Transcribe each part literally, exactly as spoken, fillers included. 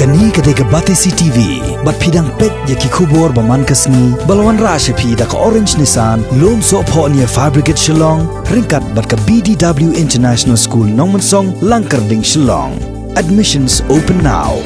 Kane ka dei ka Batesi T V, bad phi dang peit ïa ki khubor ba man ka sngi, ba la wanrah sha phi da ka Orange Nissan, Lumsohphoh near Fire Brigade Shillong, ryngkat bad ka B D W International School Nongmensong, Langkyrding, Shillong. Admissions open now.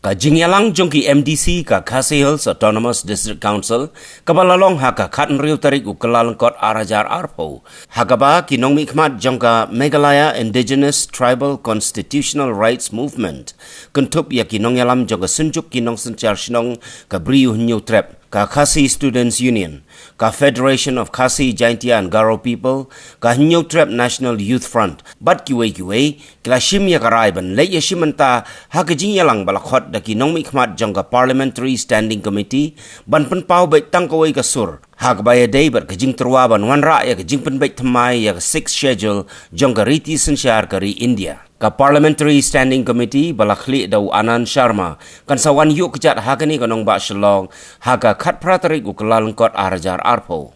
Ka jingïalang jong ki M D C ka Khasi Hills Autonomous District Council, kaba la long ha ka khathynriew tarik u Kyllalyngkot ar hajar arphew, ha kaba ki nongmihkhmat jong ka Meghalaya Indigenous Tribal Constitutional Rights Movement, kynthup ïa ki nongïalam jong ka Synjuk ki Nongsynshar Shnong ka Bri u Hynñiewtrep, ka Khasi Students Union, ka Federation of Khasi, Jaintia and Garo People, ka Hynñiewtrep National Youth Front, bad kiwei kiwei, ki la shim ïa ka rai ban leit ïashim bynta ha ka jingïalang ba la khot da ki nongmihkhmat jong ka Parliamentary Standing Committee, ban pynpaw beit tang kawei ka sur ha kaba ïadei bad ka jingtyrwa ban wanrah ïa ka jingpynbeit thymmai ïa ka Sixth Schedule jong ka riti synshar ka ri India. Ka Parliamentary Standing Committee ba la khlieh da u Anand Sharma kan sa wan ïuh kjat ha kane ka nongbah Shillong ha ka khatphra tarik u Kyllalyngkot ar hajar arphew.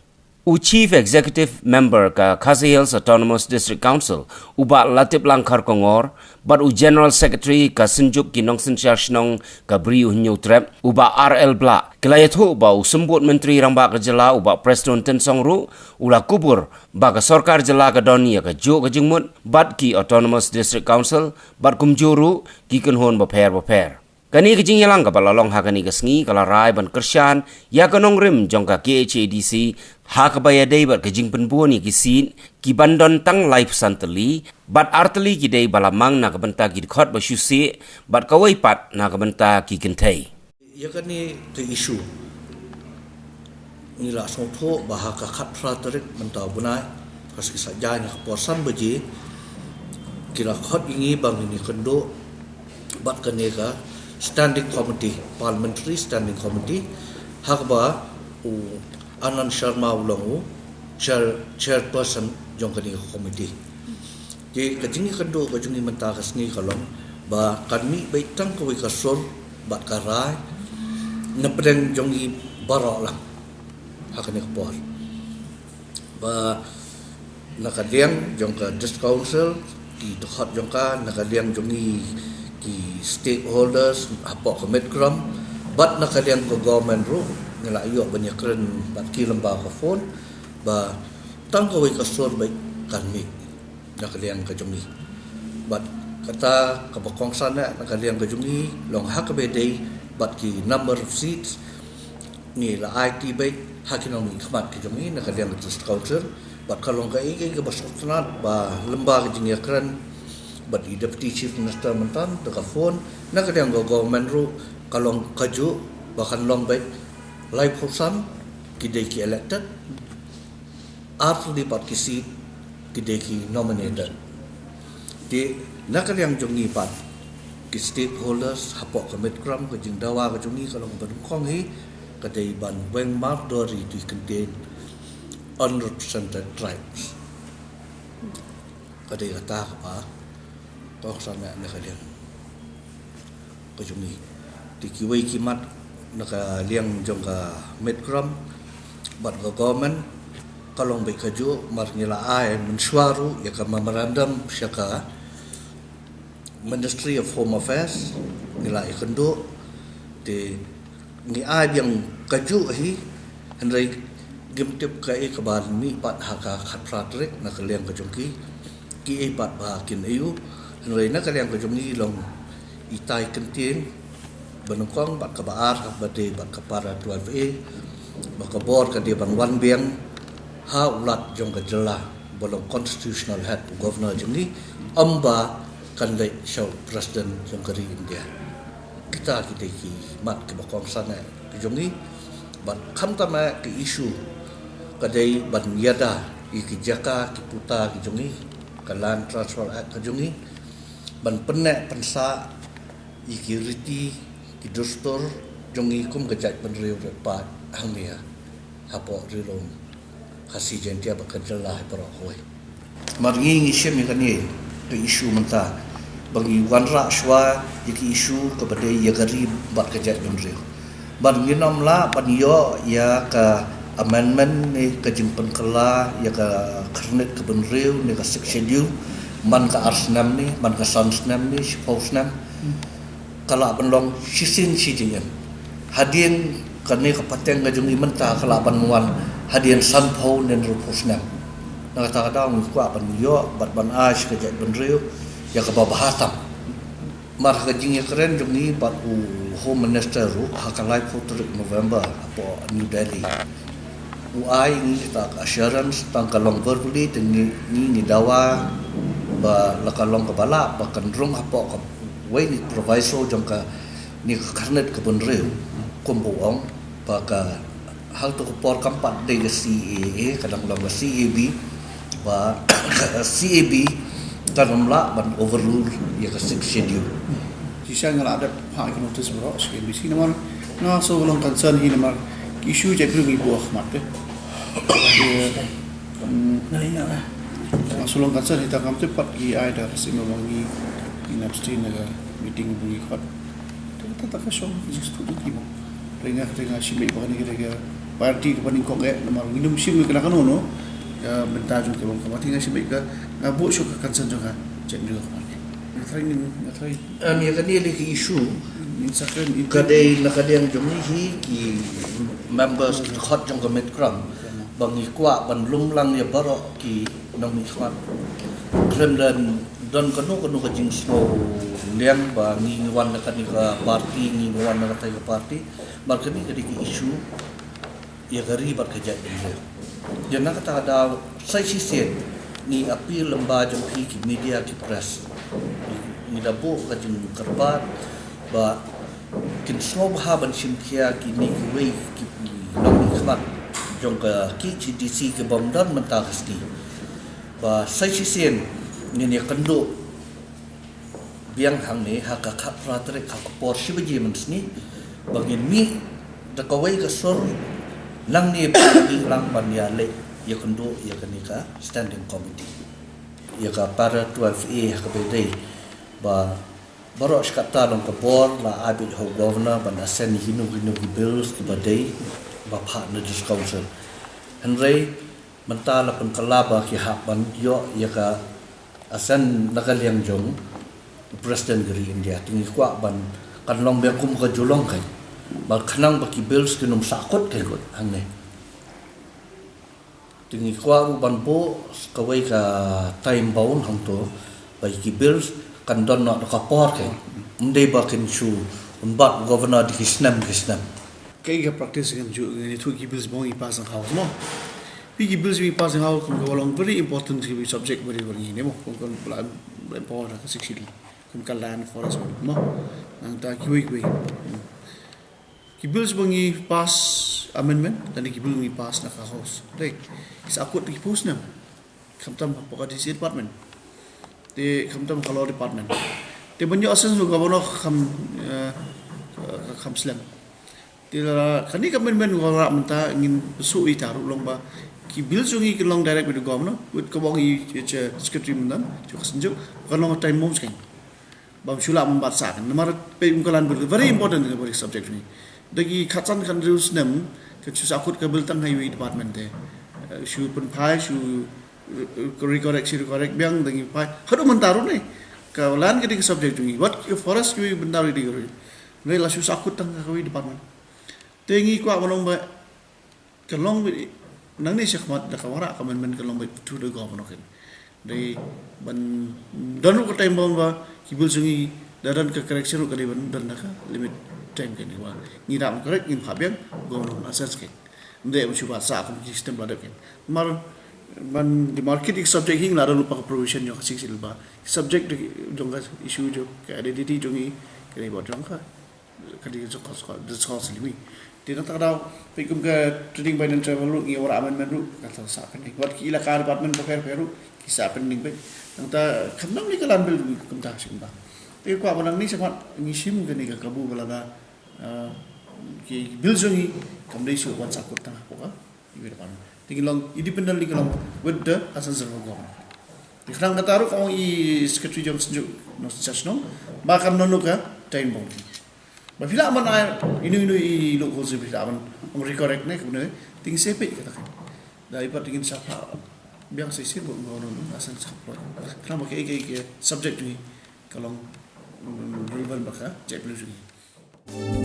U Chief Executive Member ka Khasi Hills Autonomous District Council, u Bah Latiplang Kharkongor, bad u General Secretary ka Synjuk ki Nongsynshar Shnong ka Bri u Hynñiewtrep, u Bah R L Blah, ki la ïathuh ba u Symbud Myntri Rangbah ka Jylla, u Bah Prestone Tynsong ruh u la kubur ba ka sorkar jylla ka don ïa kajuh ka jingmut bad ki Autonomous District Council, bad kumjuh ruh ki kynhun bapher bapher. Kane ka jingïalang kaba la long ha kane ka sngi ka la rai ban kyrshan ïa ka nongrim jong ka K H A D C ha kaba ïadei bad ka jingpynbun ïa ki seat, ki ban don tang laiphew san tylli, bad ar tylli ki dei ba la mang na ka bynta ki dkhot ba shu sih, bad kawei pat na ka bynta ki kynthei. Ïa kane ka issue ngi la sngewthuh ba ha ka khatphra tarik mynta u bnai, ka sngi Saitjaiñ, ha ka por san baje, ki la khot ïa ngi ba ngin ïakynduh bad kane ka Standing Committee, Parliamentary Standing Committee, ha kaba u Anand Sharma u long u chair, chairperson jong kane ka committee. Te ka jingïakynduh ka jong ngi mynta ka sngi ka long ba kan mih beit tang kawei ka sur bad ka rai na pdeng jong ngi baroh lang ha kane ka por. Ba na ka liang jong ka District Council, ki dkhot jong ka, na ka liang jong ngi ki stakeholders hapoh ka MITCROM, bad na ka liang ka government ruh, ngi la ïoh ban ïakren bad ki lyngba ka phone, ba tang kawei ka sur beit kan mih na ka liang ka jong ngi. Bad kata kaba kongsan eh na ka liang ka jong ngi long ha kaba ïadei bad ki number of seats, ngi la aiti beit ha ki nongmihkhmat ki jong ngi na ka liang ka District Council, bad ka long kaei kaei kaba sngewtynnat ba lyngba ka jingïakren bad i Deputy Chief Minister mynta da ka phone, na ka liang ka government ruh ka long kajuh ba kan long beit laiphew san ki dei ki elected, ar tylli pat ki seat ki dei ki nominated. Te na ka liang jong ngi pat ki stakeholders hapoh ka MITCROM, ka jingdawa ka jong ngi ka long ba nyngkong hi ka dei ban weng mardor ïa ki kyntien unrepresented tribes. Ka dei kata kaba kongsan eh na ka liang ka jong ngi. Te kiwei ki mat na ka liang jong ka MITCROM bad ka government ka long beit kajuh, mar ngi la ai mynshuwa ruh ïa ka memorandum sha ka Ministry of Home Affairs, ngi la ïakynduh. Te ngi ai biang kajuh hi, hynrei ngim tip kaei kaba mih pat ha ka khatphra tarik na ka liang ka jong ki, kiei pat ba kin ïoh. Hynrei na ka liang ka jong ngi long itai kyntien ba nyngkong bad kaba ar ha kaba dei bad ka para twelve A, ba ka bor ka dei ban wan biang ha u Lat jong ka jylla ba long constitutional head, u governor jong ngi, ym ba kan leit sha u president jong ka ri India. Kita ki dei ki mat kiba kongsan eh ki jong ngi. Bad khamtam eh ki issue ka dei ban ïada ïa ki jaka ki puta ki jong ngi, ka Land Transfer Act ka jong ngi, ban pynneh pynsah ïa ki riti ki dustur jong ngi kum ka jaitbynriew rit paid hangne hapoh Ri Lum Khasi Jaiñtia bad ka jylla hi baroh kawei. Mar ngi ngi shim ïa kane ka issue mynta ba ngi wanrah shuwa ïa ka issue kaba dei ïa ka ri bad ka jaitbynriew. Bad ngin ym lah ban ïoh ïa ka amendment ne ka jingpynkylla ïa ka khyrnit ka bynriew ne ka Sixth Schedule Man ka ar snem ne, man ka san snem ne, shiphew snem, ka lah ban long shisien shi jingim. Hadien kane ka pateng ka jong ngi mynta ka lah ban wan hadien sanphew ne hynriewphew snem. Na kata ka daw ngi kwah ban ïoh bad ban ai sha ka jaitbynriew ïa kaba bha tam. Mar ha ka jingïakren jong ngi bad u Home Minister ruh ha ka laiphew tarik November hapoh New Delhi, u ai ngi kita ka assurance, tang ka long verbally, te ngi, ngi, ngi dawa ba la ka long kaba lah ba kan rung hapoh kawei ni proviso jong kane ka kyrnit ka bynriew, kumba u ong, ba ka, ha kato ka por kam pat dei ka C A A, ka dang long ka C A B, ba ka C A B kan ym lah ban overrule ïa ka Sixth Schedule. Shisha nga la dep phah ïa ka notice baroh sha K B C namar nga shu long concern hi namar ki issue jaitbynriew ngi buh ha khmat te. Nga shu long concern hi, tang kam te pat ki ai da ka sima ba ngi, ngi abstain na ka meeting ba ngi khot. Te kata ka shong just tu ki mo. Te nga, te nga shim beit ba kane ka dei ka priority kaba nyngkong eh namar ngim shim ka na kano kano ka bynta jong ka bym khamtam. Te nga shim beit ka, nga buh shuh ka concern jong ka jaitbynriew ka khmat. Nga try, nga try. Em, ïa kane lei ka issue ka dei na ka liang jong ngi hi ki members ki dkhot jong ka MITCROM ba ngi kwah ban lum lang ïa baroh ki nongmihkhmat. Khlem don kano kano ka jingsngewliang ba ngi, ngi wan na kane ka party, ngi, ngi wan na katai ka party. Bad kane ka dei ka issue ïa ka ri bad ka jaitbynriew. Ïa na kata ka daw sa shisien ngi appeal lyngba jong phi ki media, ki press, ngi da buh ka jingkyrpad ba kin sngewbha ban shim khia kine kiwei ki nongmihkhmat jong ka KHADC ki bym don mynta ka sngi. Ba sa shisien ngin ïakynduh biang hangne ha ka khatphra tarik ha ka por shi baje mynsngi ba ngin mih da kawei ka sur nangne ba ngin mih lang ban ïaleh ïakynduh ïa kane ka standing committee. Ïa ka para twelve A ha kaba dei ba baroh shi katta long ka bor la ai beit ha u governor ban assent ïa kino kino ki bills kiba dei ba phah na District Council. Hynrei mynta la pynkylla ba ki hap ban ïoh ïa ka assent na ka liang jong u President ka ri India. Te ngi kwah ban kan long biang kum ka Geelong kein, ba khnang ba ki bills kin ym sahkut kein kut hangne. Te ngi kwah ruh ban buh kawei ka time bound hangto ba ki bills kan don noh da ka por kein. Ym dei ba kin shu ym bat governor da ki snem ki snem. Kaei ka practice kan ju ngi tu ki bills ba ngi pass ha House mo. Phi, ki bills ba ngi pass ha House kum ka long very important ki subject ba dei ba ngi ne mo. Kum kan bla bla power ka Sixth Schedule, kum ka land, forest mo. Nangta kiwei kiwei. Ki bills ba ngi pass amendment, lane ki bill ba ngi pass na ka House. Dei, sa kut ki post ne. Khamtam hapoh ka D C department. Te khamtam ka law department. Te ban ïoh assent u governor kham, eh, kham slem. Te la kane ka amendment ba ngi rah mynta ngin pynsuh ïa ka ruh long ba ki bills jong ngi kin long direct with the governor, with ka bang i, i, i secretary mynta, jong ka Synjuk, kan long time bound skeng. Bam shu lah ban bat sah kan. Namar peit kum ka land bill very important ka bari subject ni. Da ki khatsan khathynriew snem ka shu sahkut ka bill tang ha iwei department te. Eh, shu pynphai, shu, eh, recorrect, shu recorrect biang da ngi phai. Haduh mynta ruh ne. Ka land ka dei ka subject jong ngi. Wat ki forest kiwei bynta ruh dei ka ruh. Ne la shu sahkut tang ha kawei department. Te ngi kwah ban ong ba ka long beit nangne shakhmat da ka wanrah ka amendment ka long beit through the governor kan. Dei ban don ruh ka time bound ba ki bills jong ngi da don ka correction ruh ka dei ban don da ka limit time kan, ba ngi rah ban correct ngin phah biang governor ban assent kan. Ym dei ban shu bat sah kum ki system ba la dep kan. Namar ban demarcate ïa ki subject hi la don ruh pat ka provision jong ka Sixth Schedule ba subject jong ka issue jong ka identity jong ngi ka dei beit jong ka ka dei ka jong ka, ka dei ka jong ka Slim. Te nangta ka daw peit kum ka trading ban and travel ruh ngi wanrah amendment ruh ka sah pending. Wat ki elaka department bapher bapher ruh ki sah pending beit. Nangta khamtam ne ka land bill ruh kumta shim ba. Te kwah ba nangne shakhmat ngi shim kane ka kabu ba lada, ah, ki bills jong ngi kam dei shuh ban sahkut tang hapoh ka iwei department. Te ki long independently ki long with the assent of governor. Te khnang kata ruh ka ong i secretary jong Synjuk Nongshong Shnong ba kan don ruh ka time bound. Ba phi lah ban ai ino ino i local council phi lah ban ong recorrect ne kumne, te ngi sa peit kata kan. Da i pat te ngin sa phah Biang shisien ba u Gordon u la seng sha ka plot. Khnang ba kaei kaei ka subject jong ngi ka long, mm, relevant bad ka jaitbynriew jong ngi.